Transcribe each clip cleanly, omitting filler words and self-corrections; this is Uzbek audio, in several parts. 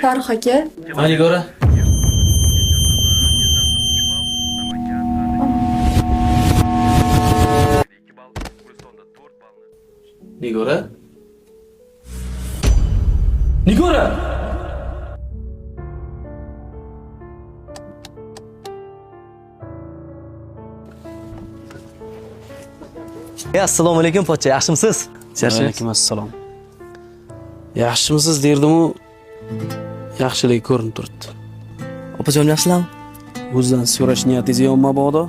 Farruh aka. Ha, Nigora. Nigora? Nigora! Assalomu alaykum pochcha, yaxshimisiz? Alaykum assalom. Yaxshimisiz derdimu, yaxshiligi ko'rinib turibdi. Opajon, yaxshilarmi? O'zidan so'rash niyatingiz yo'qmi mabodo?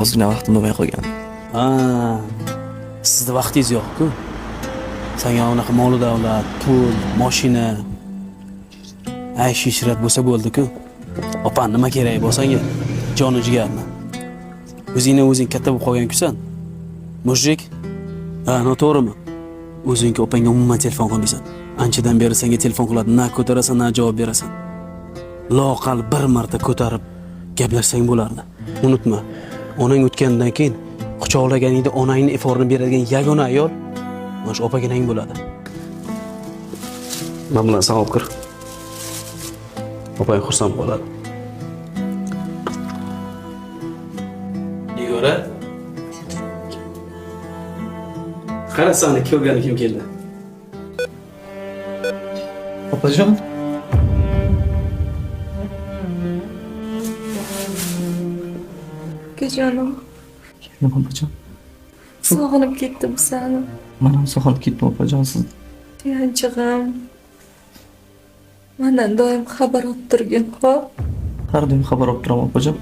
Ozgina vaqtim bo'lmay qolgan. Ha, sizni vaqtingiz yo'q-ku. Sanga unaqa mol davlat, pul, mashina, aysh ishrat bo'lsa bo'ldi-ku. Opa, nima kerak bo'lsanga, joni jigarni. O'zingni o'zing katta bo'lib qolgan-kusan. Mujik. Ha, noto'g'rimi? O'zingki opangga umuman telefon qilmaysan. Anchadan beri senga telefon qiladi, na ko'tarasan, na javob berasan. Loaqal bir marta ko'tarib gaplashsang bo'lardi. Unutma, onang o'tganidan keyin quchoqlaganingda onangni eforini beradigan yagona ayol mana shu opaginang bo'ladi. Men bilan savob kir. Opang xursand bo'ladi. Nigora. Qara, sani ko'rgani kim keldi? Opajon. Ukajonim, Nima, opajon? sog'inib ketdim seni. Man ham sog'inib ketdim, opajon, sizni. Tayanchig'im. Mandan doim xabar olib turgin, xo'p? Har doim xabar olib turaman, opajon.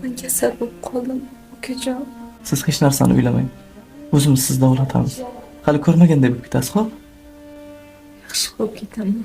Men kasal bo'lib qoldim, ukajon. Siz hech narsani o'ylamang. O'zimiz sizni davlatamiz. Hali ko'rmaganday bo'lib ketasiz, xo'p? Yaxshi bo'lib ketaman.